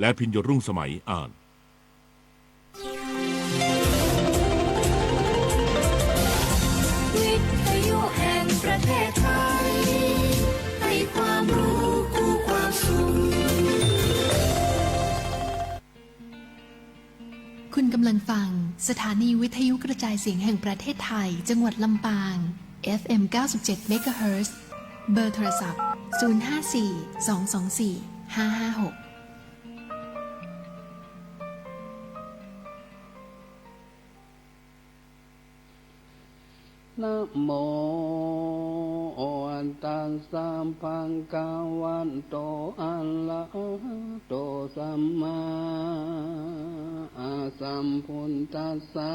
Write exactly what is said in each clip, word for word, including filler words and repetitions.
และพิญโญรุ่งสมัยอ่าน วิทยุแห่งประเทศไทย ให้ความรู้คู่ความสุข คุณกำลังฟังสถานีวิทยุกระจายเสียงแห่งประเทศไทย จังหวัดลำปาง เอฟเอ็ม เก้าสิบเจ็ด เมกะเฮิรตซ์ เบอร์โทรศัพท์ ศูนย์ห้าสี่ สองสองสี่ ห้าห้าหก นะโม ตัสสะ ภะคะวะโต อะระหะโต สัมมาสัมพุทธัสสะ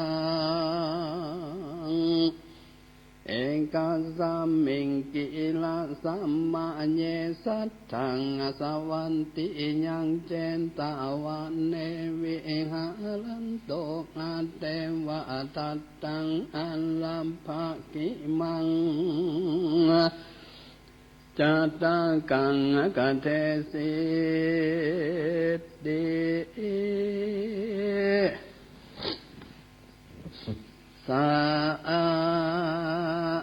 เอกัสสะมิง กิริสะมะเย สัตถัง อสะวัตติยัง เจตวะเน วิหะรันตุ อะเตวะ ทัตตัง อารัพพะ อิมัง จาตะกัง อะกะเทสิติ สา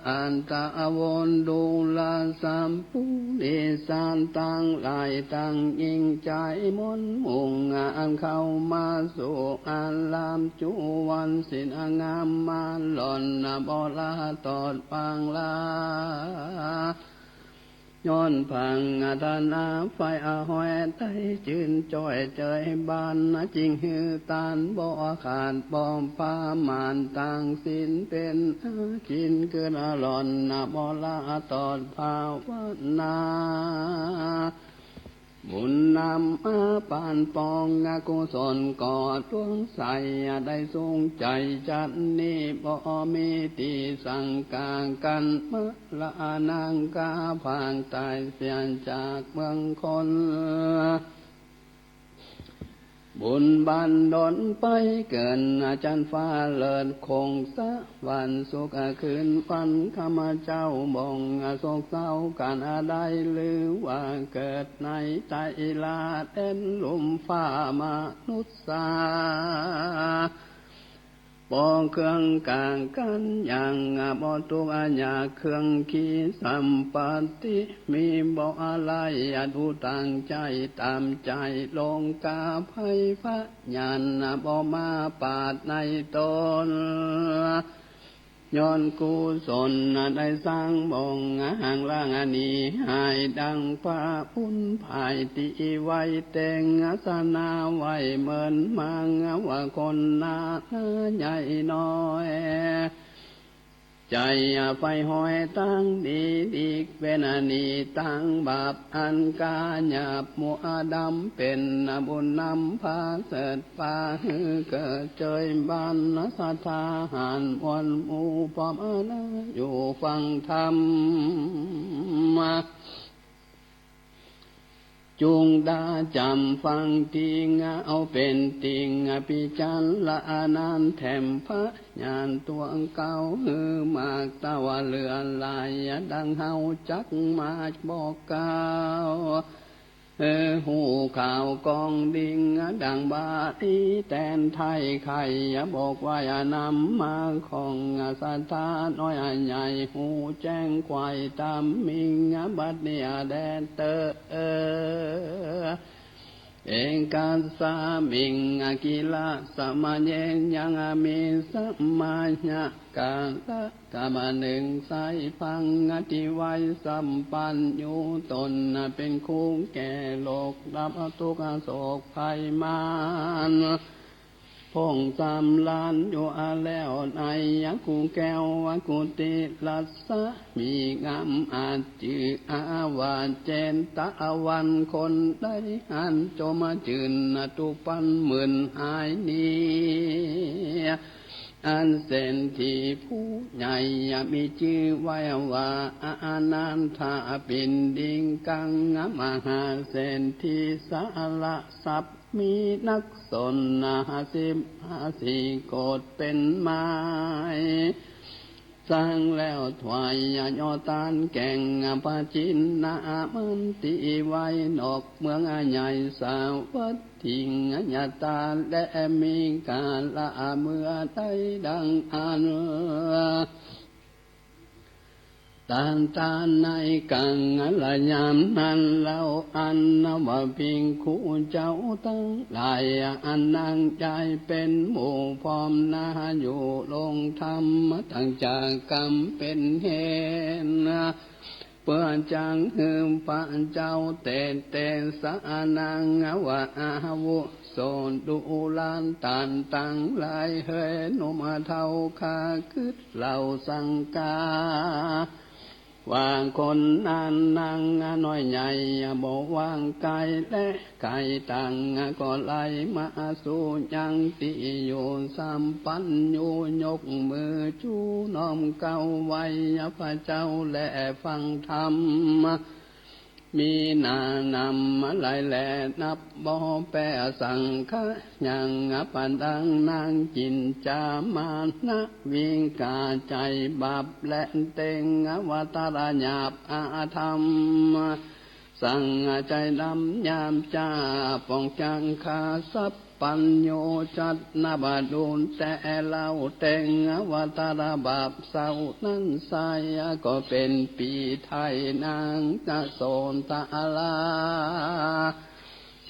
อัตถะวงศ์ ดูราสัปปุริสะตังหลาย ตังยิ่งใจ๋มนต์มุ่ง อันเข้ามาสู่อาลามจุวันศีลงามมา หล่อนบ่ละตอดปางลา ย้อนผางอาถรรพ์นา ไฟอาห้อยไต้จื้น จ้อยเจยบานนา จึงหื้อตานบ่ขาดบ่ประมาณ ตั้งศีลเป๋นอาจิน เกิดหล่อนบ่ละตอดภาวนา บุญนำมาปัดป้อง อกุศลก่อดวงใส ได้สุขใจ๋จัดนี้ บ่มีตี้สังกากั๋น มะระนังคา พรากต๋ายเสียจากเมืองคน บุญบันดลไปเกิดจั้นฟ้าเลิศ คงสวรรค์สุขคืนวัน ข้าพเจ้าบ่งโศกเศร้ากั๋นใด หรือว่าเกิดในไตรลาเต็นลุ่มฟ้ามนุษย์สา บ่เครื่องกากั๋นยัง บ่ทุกข์ยากเครื่องขีสัมปัตติ มีบ่อะไรดูตั้งใจ๋ต๋ามใจ๋ โลกาภัยพยาธิบ่มาปาดในต๋น ย้อนกุศลได้สร้างบ่งห่างล้างหนีหาย ดังผ้าอุ่นผายตี้ไว้เต็งอาสนะไว้ เหมือนมางว่าคนหนาใหญ่น้อย ใจ๋ใฝ่ห้อยตางดี ดีเป๋นหนีตางบาป อันกาหยาบมัวดำ เป๋นบุญนำพาเสด็จ ปาหื้อเกิดเจยบานนา ศรัทธาหารมวลหมู่ พร้อมอานาอยู่ฟังธรรม จุ่งดาจ๋ำฟังติ่ง เอาเป๋นติ่งพิจารณา แถมพยานตั๋วเก่าหื้อมาก แต่ว่าเหลือหลายดังเฮาจักมาบอกกล่าว เออ ฮู้ข่าวกองดิ่งดังบาลี แตนไทยไข่บอกไว้นำมา ของศรัทธาน้อยใหญ่ ฮู้แจ้งไขว่ต๋ามมิ่ง บัดนี้แลเต๊อะ เอกัสสะมิง กิริสะมะเย ยังมีสมาหะกาละ กะมะนึ่งไส้พัง ตี้ไว้สัมปัญญูต๋น เป๋นคู่แก่โลก ดับทุกข์โศกภัยมาร พ่องสำราญอยู่แล้ว ในกุแก้วกุฏิรัศมีงาม อันจื้ออาว่าเจตวัน คนใดหันจมจื้น ทุกข์ปันหมื่นหายหนี อันเศรษฐีผู้ใหญ่มีจื้อไว้ว่าอานันทปิณฑิกัง มหาเศรษฐีสละทรัพย์มีนักสน ห้าสิบห้าสี่โกฏเป็นไม้ สังแล้วถวายยอดตานแก่งพระจินนะมันติไว้นอกเมืองใหญ่สาวัตถิง ยาตาและมีกาละเมื่อใดดังอั้น ตานตานในกังละยามนั้นเล่า อันว่าภิกขุเจ้าตังหลาย อันนางยายเป๋นหมู่พร้อมนาอยู่ ลงธรรมตังจากกำเป๋นเหตุ เปื้อจักหื้อพระเจ้าเตเตสะ นางว่าอาวุโสดูราต้านตังหลาย เหยหนุ่มเฒ่าข้ากึ๊ดเล่าสังกา ว่าคนนั้นนางน้อยใหญ่บ่วางกายและก๋ายตัง ก็ไหลมาสู่ยังตี้อยู่ สัมปันยูยกมือจูน้อมเกล้าไหว้พระเจ้าและฟังธรรม มีหน้านำหลายแลนับบ่แป๊สังขะ ยังปานดังนางจินจามานะวิกา ใจ๋บาปและเต็งวตรหยาบอธรรม สังใจ๋ดำหยาบจ๊า ป้องจักขาสัพพัญญูจัดนับดูนแต่เล่า เต็งวตรบาปเศร้านั้นไซร้ ก็เป๋นปีไถ่นางจะโสนตะลา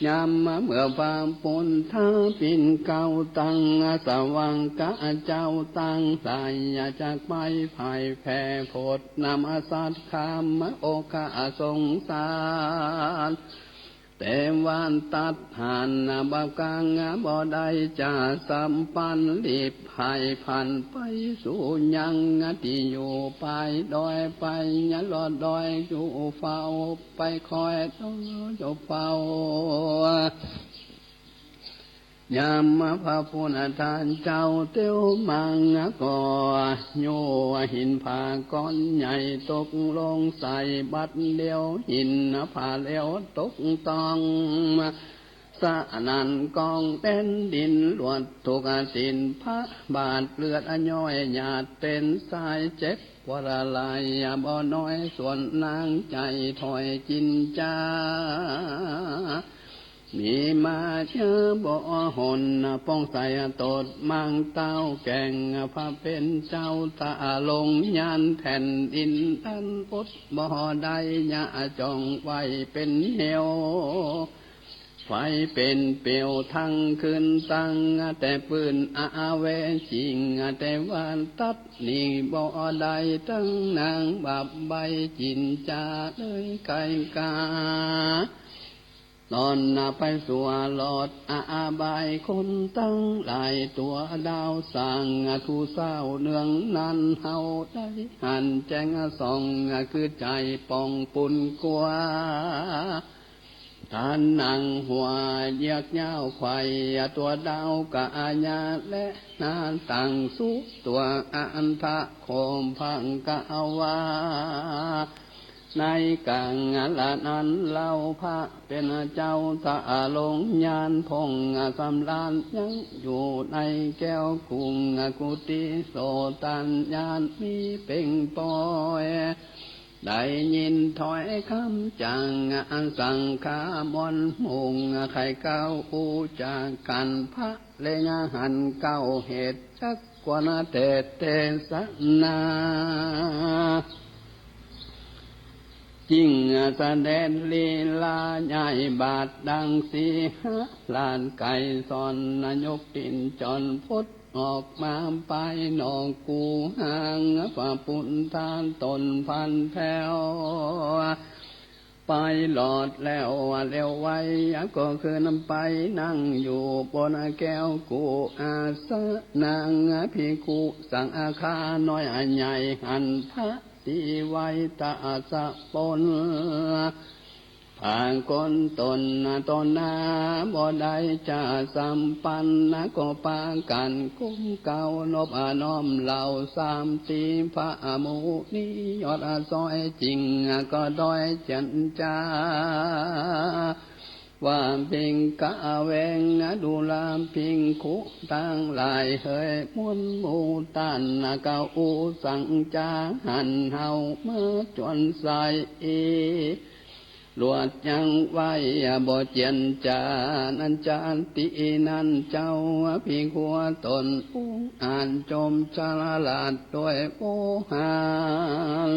ยามเมื่อพระปุทธาปิณเกล้าตังสวังกะเจ้าตังหลาย จักไปไผ่แผ่โผดนำสัตว์ข้ามโอคะสงสาร แต่ว่าตัดหั้นบาปกังบ่ได้จะสัมปัน รีบไผ่พันไปสู่ยังตี้อยู่ปลายดอยไป ยะลอดดอยอยู่เฝ้า ไปคอยอยู่เฝ้า ยามพระปุทธาเจ้าเตียวมาก็ โยหินผาก้อนใหญ่ตกลงใส่บัดเดียว หินผาเดียวตกต้อง สนั่นก้องแผ่นดิน หลวดถูกถินพระบาท เลือดย้อยหยาดเป๋นสาย เจ็บปวดหลายบ่น้อย ส่วนนางใจ๋ถอยจินจา มีมาเจื้อบ่หน ป้องใส่ตดมังเต้าแก่ง พระเป๋นเจ้าตะลงยาน แผ่นดินอันอดบ่ได้ ยะจ่องไหวเป๋นเหว ไฟเป๋นเปลวทั้งคืน ตั้งแต่ปื้นอเวจี แต่ว่าตัดหนีบ่ได้ ตึงนางบาปใบ้จินจาเลยไก๋กา ตอนไปสัวรอดอบาย คนตังหลายตั๋วดาวสร้าง ทูเศร้าเนืองนั้น เฮาได้หันแจ้งส่อง คือใจ๋ป่องปุ้นกั๋ว ต้านนั่งหัวเยียกยาวไขว่ ตั๋วดาวกะอาญาและหน้าตังสุดตั๋ว อันทะโคมพังกะวา ในกังละนั้นเล่า พระเป๋นเจ้าตะลงยาน ผ่องสำราญยังอยู่ในแก้วกุง กุฏิโสตานยานมีเป่งปอย ได้ยินถ้อยกำจัง อันสังฆามนต์มุ่ง ใค่เกล้าอู้จากกั๋น พระเล็งหันเกล้าเหตุ จักควรเตเตสนา จิ่งเสด็จลีลาย้ายบาทดังสีหราช ไกรสรณยกตินจรพด ออกมาปายนอกกู่หาง พระปุทธาต๋นพันแผ้ว ไปหลอดแล้วเร็วไว ก็ขึ้นไปนั่งอยู่บนแก้วกู่อาสนะ ภิกขุสังฆาน้อยใหญ่หันพระ ตี้ไว้ตะสะปน ผากนต๋นต๋นนาบ่ได้จะสัมปัน ก็ปากั๋นก้มเกล้านบน้อมเล่าสามตี พระมุนียอดซ้อยจิ่งก็ด้อยเจียนจา พ ว่าภิกขะเว ดูราภิกขุตังหลายเหย มวลหมู่ต้าน กะอุสังจา หันเฮามาจวนใส่ ลวดยังไว้บ่เจียนจ๋า นันจาตินั้นเจ้า ภิกขุต้นองค์อาจจอมฉลาดโดยโวหาร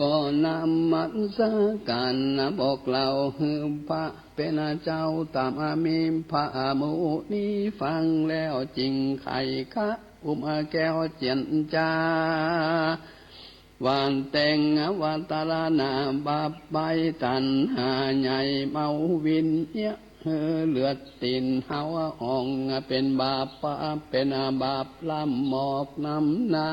ก็นมัสก๋านบอกเล่าหื้อพระเป๋นเจ้า ต๋ามมีพระมุนีฟังแล้ว จึงไขขะอุ้มแก้วเจียนจ๋า ว่าแต่งว่าตะละนาบาปไป ตัณหาใหญ่เมาวินเยียะ หื้อเลือดตี๋นเฮาอ่อง เป๋นบาป เป๋นบาปล้ำหมอกนำหน้า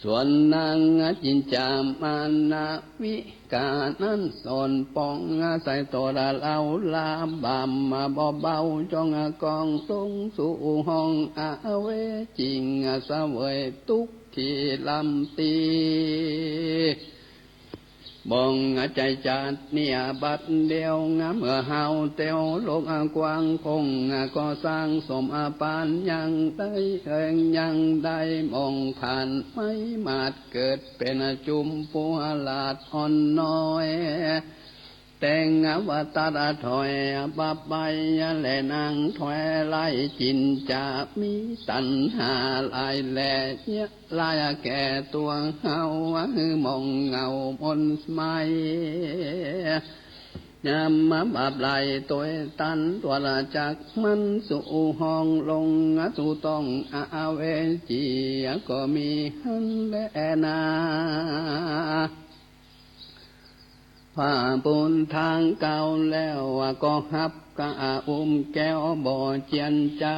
ส่วนนางจินจามานวิกานั้น สอนป๋องใส่โตละเล่าลาบาปมาบ่เบา จ้องกองตรงสู่ห้องอเวจี เสวยตุ๊กข์ตี้ล้ำตี้ บ่งใจจาตินี้บัดเดี่ยว เมื่อเฮาเตียวโลกกว้างคง ก่อสร้างสมปานยังได้ เอิงยังได้มองผ่าน ไม่มาดเกิดเป๋นจุมปัวหลาดอ่อนน้อย แต่งว่าตัดถอยบาปไป และนางถอยไล่จินจา มีตัณหาหลายแลเยียะ หลายแก่ตั๋วเฮา หื้อมองเหงามนไหม้ ยามมาบาปหลายตวยตัน ตั๋วละจักมันสู่ห้องลง สู่ต้องอเวจี ก็มีหั้นแลนา ผ้าปูนทางเก่าแล้วก็ฮับกะอุ้มแก้วบ่เจียนจ๋า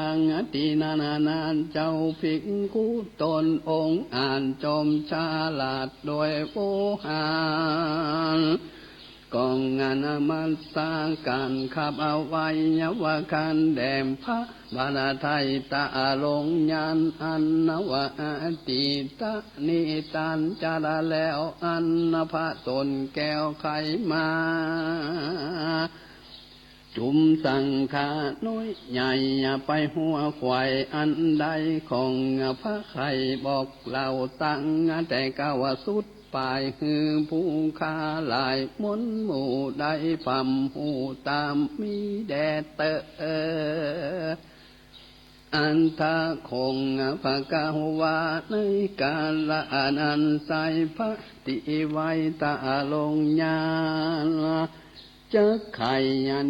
ตี้นั้นนาเจ้าภิกขุต้นองค์อาจจอมฉลาดโดยโวหาร ก็นมัสก๋านขับอวัยวะขันธ์แด่พระบรมไตรตรงค์ญาณ อันว่าอดีต นี้ตันจาแล้ว อันพระต๋นแก้วไขมา จุมสังฆาน้อยใหญ่ไปหัวขวายอันใด ของพระไขบอกเล่าตั้งแต่เก๊าสุดปาย หื้อผู้ข้าหลายมวลหมู่ได้พร่ำฮู้ต๋ามมีแด่เต๊อะ อัตถะของภควา ในกาละอันนั้นไซร้พระตี้ไว้ตรงค์ญาณ จักไข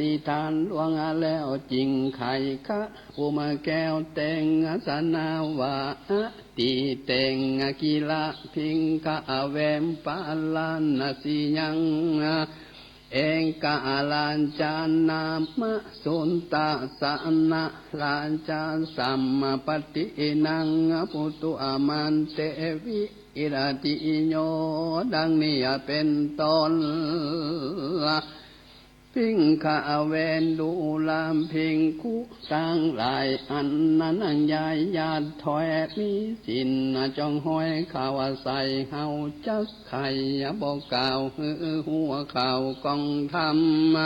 นิทานหลวงแล้ว จึงไขขะอุ้มแก้วแต่งสนาวา อดีเต กิลภิกขะเว ปาราณสียัง เอกราชา นามสุทัสสะ นราชาสัมปตินัง ปุตตุมานเตวิ อิรติโย ดังนี้เป๋นต้น ภิกขะเว ดูราภิกขุตังหลาย อันนั้นยังยาดถอยมีศีล จ้องห้อยข้าวใส่เฮา จักไขบ่กล่าวหื้อหัวข่าวของธรรม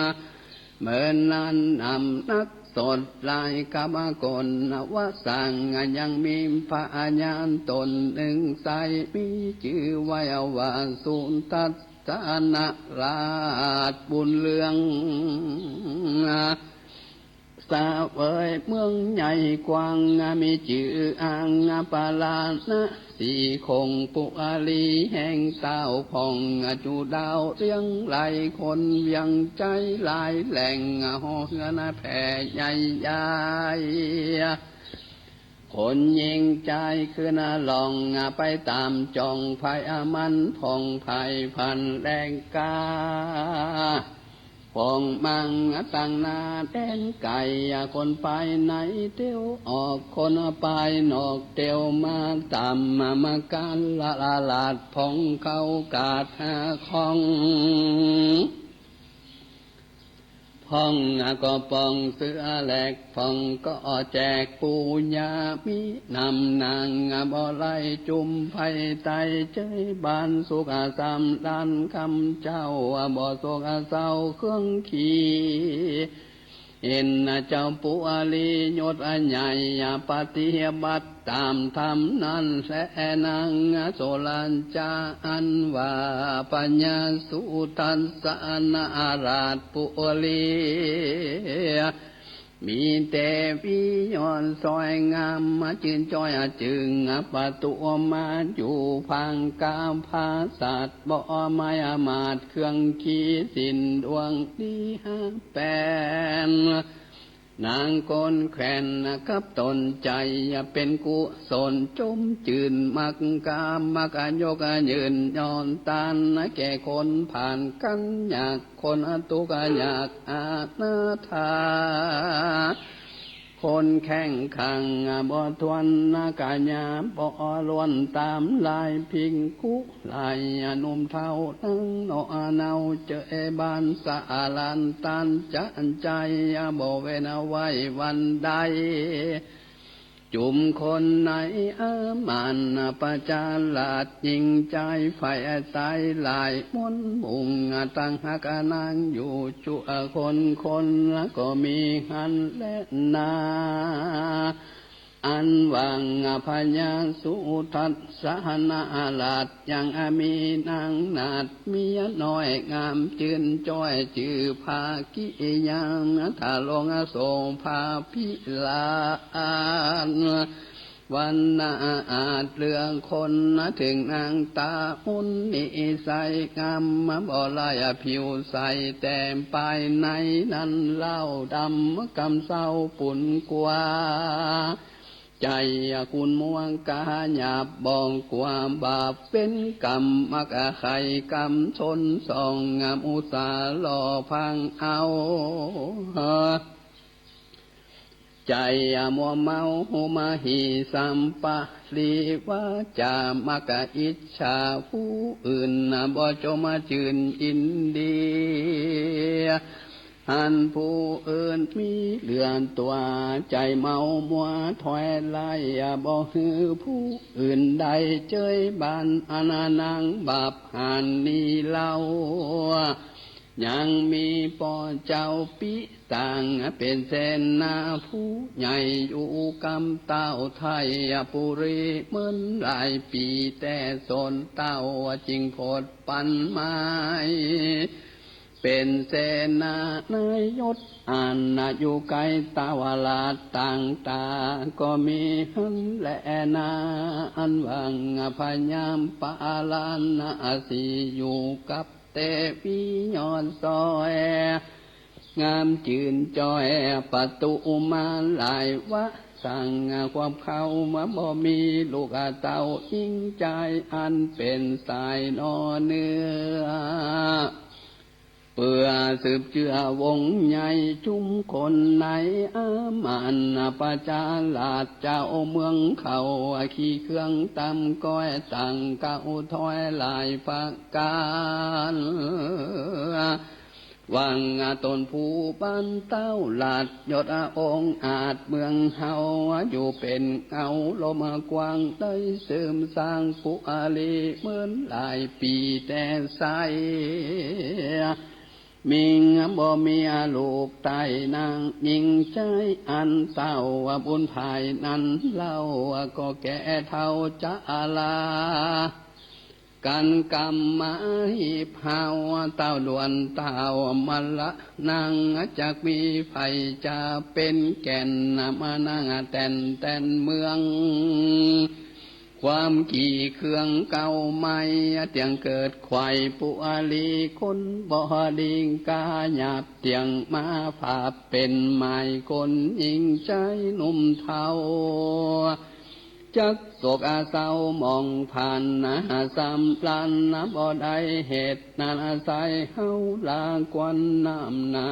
เมินนั้นนำนักสดหลายกับกลวสัง ยังมีพญาต๋นนึ่งไซร้ มีจื้อไว้ว่าสุทัสสะ นราชบุญเรือง เสวยเมืองใหญ่กว้าง มีจื้ออ้างปาราณสี คงปุรีแห่งเต้าผ่อง จุดาวเรืองไร้คนเวียงใจ๋ หลายแหล่งห่อเฮือนแผ่ใหญ่ใหญ่ คนหญิงจายขึ้นล่องไปต๋ามจ่อง ไพร่มันผ่องไพร่พันแลกา ผ่องมังตั้งหน้าแดนไก๋ คนไปในเตียวออก คนไปนอกเตียวมา ต๋ามมาการละลาดผ่องเข้ากาดหาของ พ่องก็ป่องเสื้อแหลก พ่องก็แจกปูยา มีน้ำหนังบ่ไหลจุ่มไฟใต้ เจยบ้านสุขสำราญคำเจ้า บ่โศกเศร้าเครื่องขี เห็นเจ้าปุริยศใหญ่ ปฏิบัติต๋ามธรรมนั้นแล นางสุรัญจาอันว่าพญาสุทัสสนราชปุรี มีเตวียอดสวยงาม มาจื้นจ้อยจึงประตูมาอยู่ พางกาผาสัตว์บ่ไม้อามาตย์ เครื่องขีสินดวงดีห้าแป๋น นางคนแควนกับต๋นใจ๋ เป๋นกุศลจมจื้น มักกามมักยกยืน ย้อนตานแก่คนผ่านกันยาก คนตุ๊กข์ยากอนาถา คนแข้งขังบ่ถ้วน กายาบ่ล้วน ต๋ามลายภิกขุ หลายหนุ่มเฒ่า นังหนอเนา เจยบ้านสารัน ตานจะใจ๋บ่เว้นไหว้วันใด จุมคนในอามาตย์ประชาราช ญิงจายฝ่ายใต้หลาย มนต์มุ่งตั้งฮักนางอยู่ จั้วคนคนก็มีหั้นแลนา อันว่าพญาสุทัสสนราช ยังมีนางนาถเมียน้อย งามจื้นจ้อยจื้อภากิยา ทรงโสภาพิลาศ วรรณาอาจเหลือคน เถิงนางต๋ามนนิสัย งามบ่ลายผิวใส แต่ภายในนั้นเล่าดำกำเซ้าปูนกั๋ว ใจ๋ขุ่นมัวกาหยาบ บ่กั๋วบาปเป๋นกรรม มักไขกรรมชนส่อง งามอุตส่าห์หล่อพรางเอา ใจ๋มัวเมาหุมหิ สัมปะรีวาจา มักอิจฉาผู้อื่น บ่จมจื้นยินดี หันผู้อื่นมีเหลือตั๋ว ใจ๋เมามัวถ้อยไล่ บ่หื้อผู้อื่นได้เจยบ้าน อันนางบาปหันนี้เล่า ยังมีป้อเจ้าปิตาง เป๋นเสนาผู้ใหญ่ อยู่กำเต้าไทยปุรี เมินหลายปี๋ แต่สนเต้าจึงโผดปันไม้ เป๋นเสนาในยศ อันอยู่ใก้เต้าราชต่างต๋า ก็มีหั้นแลนา อันว่าพญาปาลาณสี อยู่กับ เตวียอดสวย งามจื้นจ้อยประตูมาหลาย วาสังความเข้ามาบ่มี ลูกเต้าญิงจายอันเป๋นสายหน่อเนื้อ เปื้อสืบเจื้อวงศ์ใหญ่ จุมคนในอามาตย์ประชาราช เจ้าเมืองเขาขี่เครื่องต๋ามก้อย ต่างเก้าถ้อยหลายประก๋าน หวังต๋นผู้บ้านเต้าราช ยศองอาจเมืองเฮา อยู่เป๋นเงาร่มกว้าง ได้เสริมสร้างปุรีเมินหลายปี๋แต่ไส้ มิงบ่มีลูกใต้นางญิงจาย อันเต้าบุญภายนั้นเล่า ก็แก่เฒ่าจะลา กันกำมาหีบหาว เต้าด่วนเต้ามะละนาง จักมีใผจะเป๋นแก่น มานั่งแตนแตนเมือง ความกี่เครื่องเก่าใหม่ เตี้ยงเกิดไขว่ปุรี คนบ่ดีกาหยาบ เตี้ยงมาผาบเป๋นหมาย คนญิงจายหนุ่มเฒ่า จักโศกเศร้าหมองผ่าน สำราญบ่ได้เหตุนั้น อาศัยเฮาลาก่อนน้ำหน้า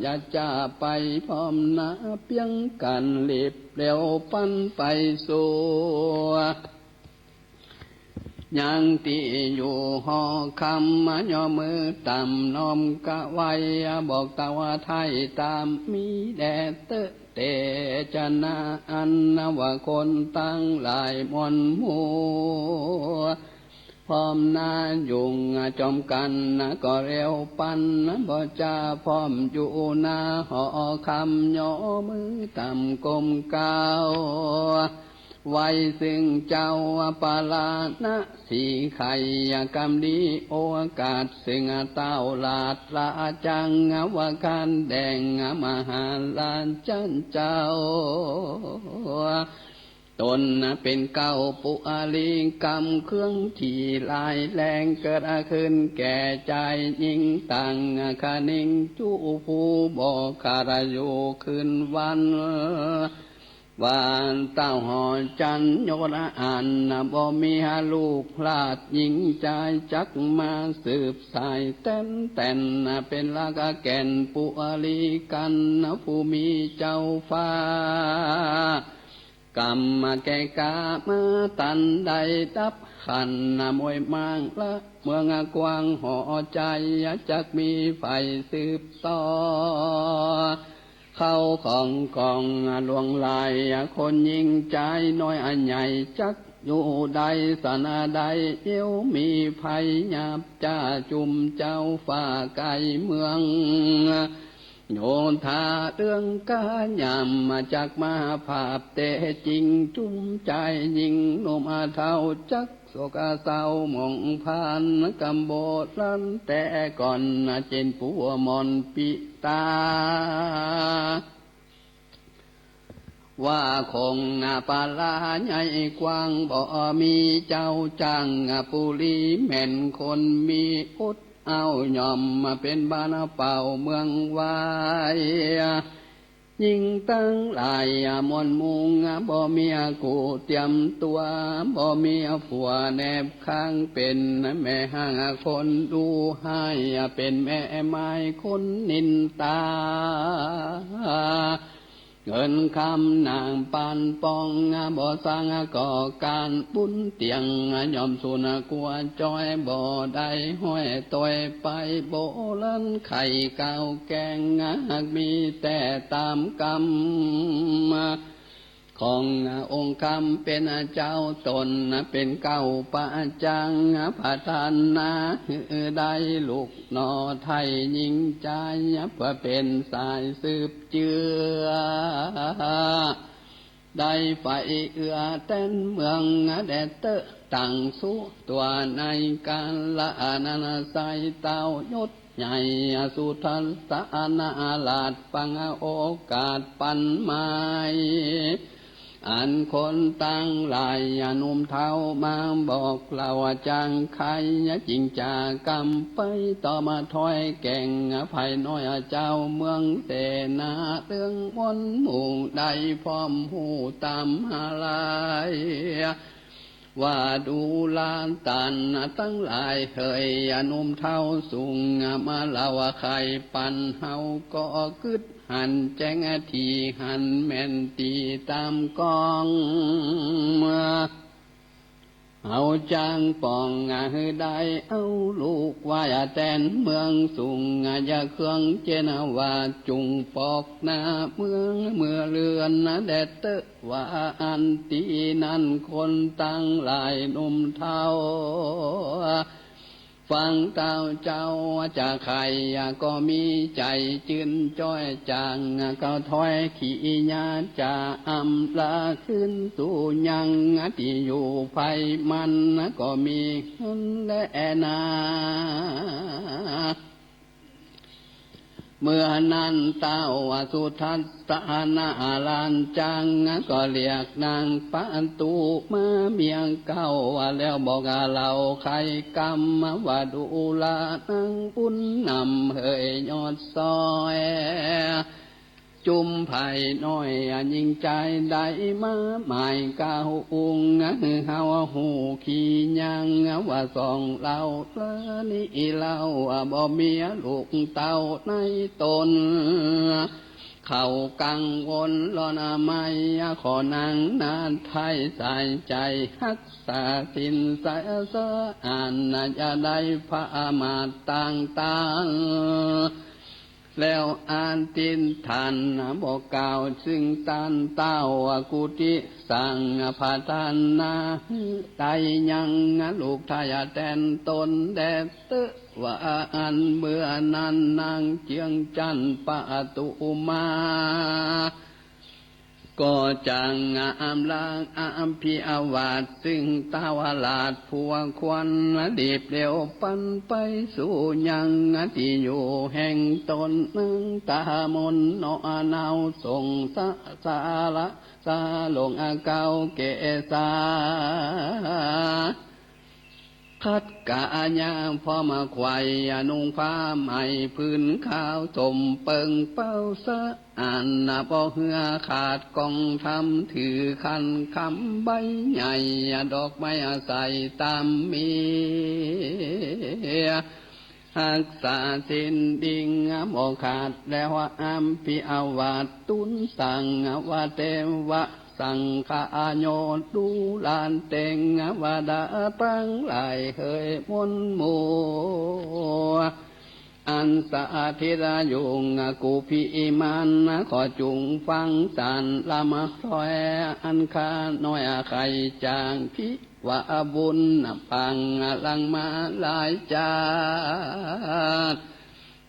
อย่าจะไปพร้อมหน้า เปียงกั๋นรีบเร็วปันไปสู่ ยังตี้อยู่หอคำ ย่อมือต่ำน้อมกราบไหว้ บอกเต้าไถ่ตามมีแด่เต๊อะ เตชะนาอั้นว่าคนตังหลายมวลหมู่ พร้อมหน้าอยู่จอมกั๋นก็เร็วปัน บ่จาพร้อมอยู่หน้าหอคำ ย่อมือต่ำก้มกราบ ไหว้ซึ่งเจ้าปาราณสี ใค่กำดีโอกาส ซึ่งเต้าราชราจัง ว่าคันแดงมหาราชันเจ้า ต๋นเป๋นเก๊าปุริกรรม เครื่องตี้ร้ายแรง เกิดขึ้นแก่จายญิง ตังคะนิงจุผู้บ่ขาดอยู่คืนวัน ว่าเต้าหอจันยศอันบ่มีลูกราชญิงจาย จักมาสืบสายแต๋นแต๋น เป๋นรากแก่นปุริกัณฑ์ ผู้มีเจ้าฟ้า กำแก่กล้ามาตันได้ดับขัน มวยมางละเมืองกว้างหอจาย จักมีใผสืบต่อ เข้าของของหลวงหลาย คนญิงจายน้อยใหญ่ จักอยู่ได้สันใด เดี๋ยวมีภัยหยาบจ้า จุมเจ้าฟ้าไกลเมือง โยธาเรื่องกายาม จักมาภาพแต๊จริง จุมจายญิงหนุ่มเฒ่า จักโศกเศร้าหมองพาน กำโบราณแต่ก่อน เจ้นปู่หมอนปิตา ว่าคงปาราใหญ่กว้าง บ่มีเจ้าจ้างปุริแม่นคนมี อดเอาย่อมเป๋นบ้านเป่าเมืองวาย ญิงตังหลายมวลมุง บ่มีกู้เตรียมตั๋ว บ่มีผัวแนบข้าง เป๋นแม่ฮ้างคนดูฮ้าย เป๋นแม่ม้ายคนนินตา เงินคำนางปานปอง บ่สร้างก่อก๋านบุญเตียง ย่อมสูญกั๋วจ้อย บ่ได้ห้อยตวยไป โบราณไขก้าวแก่ง หากมีแต่ต๋ามกำ ขององค์คำเป๋นเจ้า ต๋นเป๋นเก๊าประจัง ประทานนาหื้อได้ลูกหน่อไถ่ ญิงจายเปื้อเป๋นสายสืบเจื้อ ได้ใฝ่เอื้อแตนเมือง แด่เต๊อะตังสุตั๋ว ในก๋าละนั้น ใส่เต้ายศใหญ่สุทัศนาราช ฟังโอกาสปันหมาย อันคนตังหลายหนุ่มเฒ่ามาบอกเล่า จังใค่จิ่งจากำไป ต่อมาถ้อยแก่ง ใผน้อยเจ้าเมืองเสนา เรื่องมวลหมู่ได้พร้อมฮู้ต๋ามหาลัย ว่าดูราต๋านตังหลายเหย หนุ่มเฒ่าสูงมาเล่า ใค่ปันเฮาก็กึ๊ดหันแจ้ง ตี้หันแม่นตี้ต๋ามกอง เฮาจังป้องหื้อได้เอาลูก ว่าแตนเมืองสูง อย่าเคืองเจนว่า จุ่งปอกหน้าเมืองเมือเรือน แด่เต๊อะ ว่าอั้น ตี้นั้นคนตังหลายหนุ่มเฒ่า ฟังเต้าเจ้าจะใค่ก็มีใจ๋จื้นจ้อยจ๋าง ก็ถ้อยขีญาจ๋าอำลาคืนสู่ยัง ตี้อยู่ใผมันก็มีหั้นแลนา เมื่อนั้นเต้าสุทัศนาราชจัง ก็เรียกนางประตู๋มาเมียเก่า แล้วบอกเล่าใค่กำ ว่าดูรานางบุญนำเหยยอดซ้อย จุมใผน้อยญิงจายได้มาหมายก้าวอุ้ง หื้อเฮาฮู้ขียัง ว่าสองเล่าเล่อนี้เล่า บ่มีลูกเต้าในต๋น เขากังวลลอนไหม ขอหนังนาไทยใส่ใจ๋ ฮักษาศีลใสสะอาด จะได้พระอำมาตย์ต่างๆ แล้วอธิษฐานบอกกล่าวซึ่งต้านเต้า กุฏิสร้างพระต้านนา หื้อได้ยังลูกไทยแตนต๋นแด่เต๊อะ ว่าอั้น เมื่อนั้นนางเจื้องจั๊นประตูมา ก็จักอำลาอภิวาท ซึ่งเต้าราชผู้ควร รีบเร็วปันไปสู่ยังตี้อยู่แห่งต๋น นางตามนเนาะ นาวส่งสะ สาระ สาลงเก้าเกศา ขัดกายาพร้อมไขว่ นุ่งผ้าใหม่ผืนขาว สมเปิงเป้าสะอาด บ่เหื้อขาดกองธรรม ถือขันคำใบใหญ่ ดอกไม้ใส่ต๋ามมี ฮักษาศีลดิ่งบ่ขาด แล้วอภิวาท ตูนสร้างว่าเตวะสังฆาโย ดูราเตวดาตังหลาย เหยมนหมู่ อันสถิตอยู่กุฏิมาน ขอจุ่งฟังสันลำถ้อย อันข้าน้อยใค่จากภิ ว่าบุญปางหลังมาหลายจาติ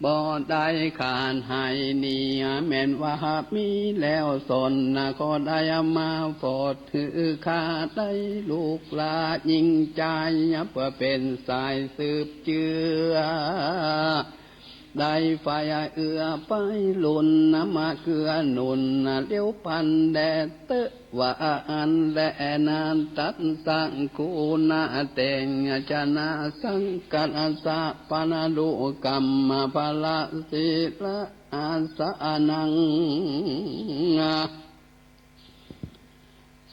บ่ได้ขาดหายนี้ แม่นว่ามีแล้วสน ขอได้มาโผดหื้อข้าได้ลูกหลาญิงจาย เปื้อเป๋นสายสืบเจื้อ ได้ฝ่ายเอื้อไปลุน มาเกื้อหนุน เลี้ยวปันแด่เต๊อะ ว่าอั้นแล นาตัสสะ กุณาเตชะนะ สังกัสสะ ปะนะลุกัมมะพะละ สีละอาสะนัง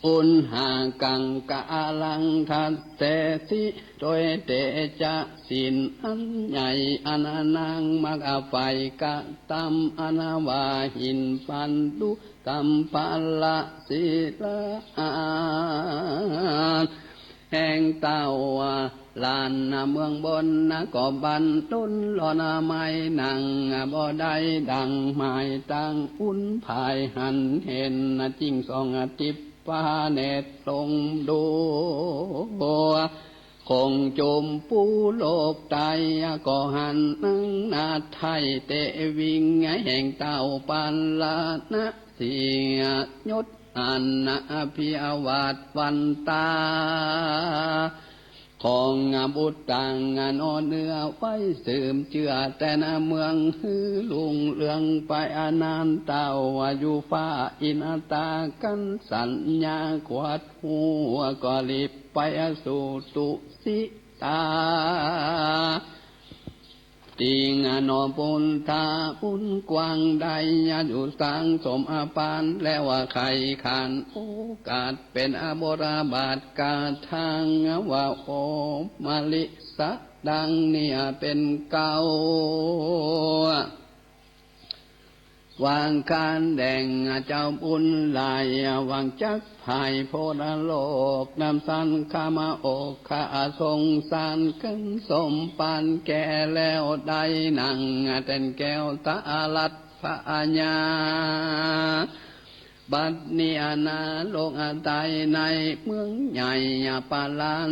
อุณหากังกะลัง ทัสเสสิ โดยเตจะศีลอันใหญ่ อันนางมักใฝ่กระตำ อันว่าหินปันดุ ตำพะละสีละอา แห่งเต้าหลานเมืองบน ก็บันดลลอนไม้นั่ง บ่ได้ดังหมายตั้ง อุ่นภายหันเห็น จึงส่องทิพพเนตรลงดู คงจมปูโลกไต ก็หันนางนาไทยเตวิง แห่งเต้าปัลละนะ เสียยศอันอภิวาทวันตา ของบุตรต่างนอเนื้อไว้สืบเจื้อแต่นเมือง หื้อรุ่งเรืองไปอนาน เต้าอยู่ฟ้าอินตากันสัญญา ขวัดหัวก็รีบไปสู่ตุสิตา ติงอโนปุณฑาบุญกว้างได้ อยู่สร้างสมอปาน แล้วว่าใค่ขานโอกาส เป๋นอบทบาทกาทาง ว่าโอมลิสะ ดังนี้เป๋นเก๊า วางการแด่งเจ้าบุญหลาย หวังจักไพร่พ้นโลก นำสันคมอก ข้าสงสารกันสมปานแก่แล้ว ได้นั่งแตนแก้วตาลัดพญา บัดนี้นาโลกไตในเมืองใหญ่ปาราณ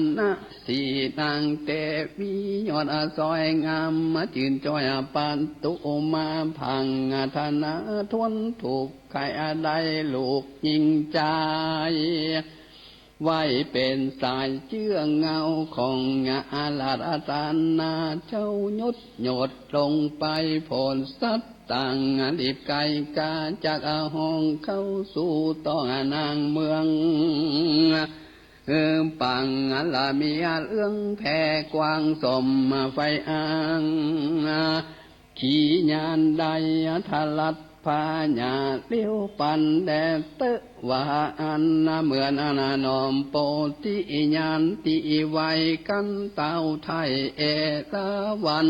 สี นางเตวียอดสวยงาม มาจื่นจ้อยปัตตุมา พังธนาทนถูกข์ ใค่ได้ลูกญิงจาย ไว้เป๋นสายเจื้อเงาของอาราธนา เจ้ายศยศลงไปโผดสัตว์ต่าง รีบไกลกาจากห้องเข้าสู่ต้องนางเมือง เออปังละมีเรื่องแผ่กว้างสมไฟอ้าง ขีญาณได้ทลัดพญาเลี้ยวปันแด่เต๊อะ ว่าอั้นเมื่อนั้นน้อมโปธิญาณตี้ไว้กันเต้าไทยเอราวัณ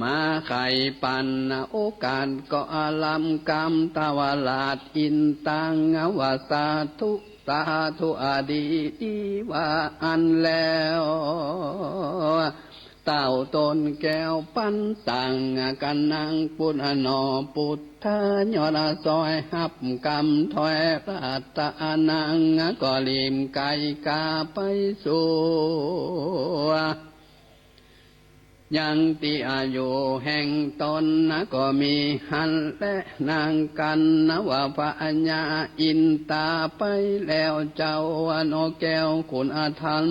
มาใค่ปันโอกาสก็อารามกำตวราชอินตังว่าสาธุ สาธุ อดี ดีว่าอั้นแล้ว เต้าต้นแก้วปันสังกั๋นนังปุทธะหนอ ปุทธะยอดสอยฮับกำถ้อย รัตนังก็รีบไก๋ก๋าไปสู่ ยังตี้อยู่แห่งต๋นก็มีหั้นแล นางกัณณว่าพญาอินตาไปแล้วเจ้า นกแก้วขุนอทัน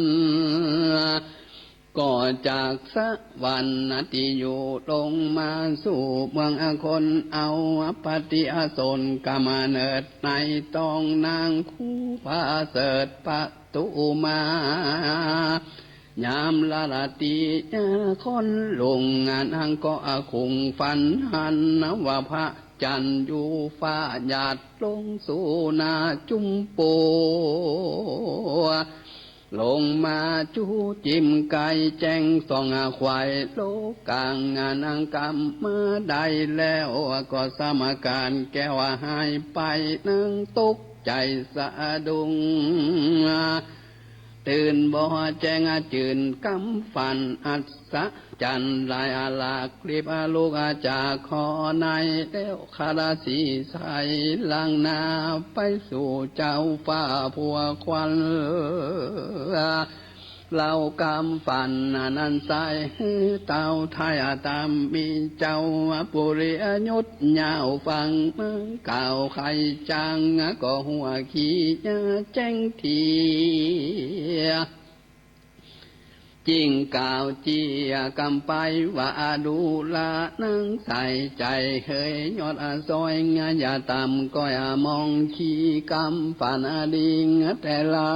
ก็จากสวรรค์ตี้อยู่ลงมาสู่เมืองคน เอาปฏิสนธิกำเนิดในต๊องนางคู่ประเสริฐประตูมา ยามราตรีคนลุ่ง นางก็คุ้งฝันหันว่าพระจันทร์อยู่ฟ้าหยาดลงสู่หน้าจุมปู ลงมาจู้จิมไก่แจ้งส่องไขว่โลกา นางกำมาได้แล้วก็สมาการแก้วหายไป นางตกใจ๋สะดุ้ง ตื่นบ่แจ้งจื้นกำฝันอัศจรรย์หลาย หลากรีบลุกจากหอในแล้ว คาราสีใสหลังหน้าไปสู่เจ้าฟ้าผัวควัน เล่ากำฝันนั้นใสหื้อเต้าไท้ต๋ามมีเจ้าปุริยุทธยาวฟัง เมืองเก่าใครจังก็หัวขี้ยาแจ้งเตีย จิ่งกล่าวเจียกำไปว่าดูราหนังใส่ใจ๋เหย ยอดสอยอย่าต่ำก้อยมองขี้กำฝันดีแต่เล่า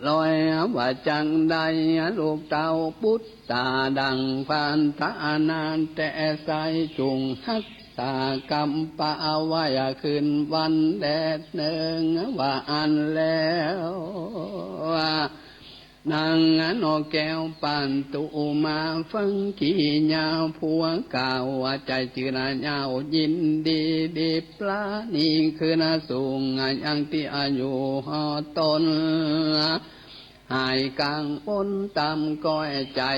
ลอยว่าจั่งใดลูกเต้าปุตตาดังพันธะนาแต่ใส จุ่งฮักษากำปะไว้คืนวันแดดเนิงว่าอั้นแล้ว นางนกแก้วปันตุมาฟังขี้ยาผัวกล่าวว่าใจ๋จื้นยาวยินดี ดีปราณีคืนสู่ยังตี้อยู่หอต๋น หายกังวลต๋ามก้อยใจ๋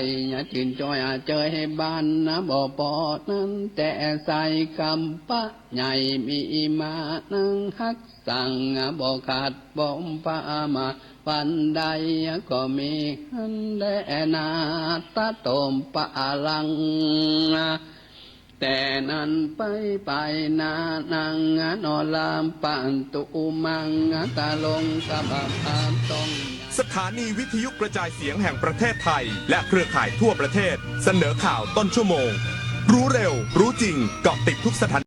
จื้นจ้อยเจยบานบ่ปอนั้นแต่ใส กำปะใหญ่มีมานังฮักสั่งบ่ขาดบ่มพระมาวันใดก็มีหั้นแลนา ตะโตมปะลัง แต่นั้นไปไปนานางนอลามปันตุมังตะลงกะบะพาต้อง สถานีวิทยุกระจายเสียงแห่งประเทศไทย และเครือข่ายทั่วประเทศ เสนอข่าวต้นชั่วโมง รู้เร็ว รู้จริง เกาะติดทุกสถาน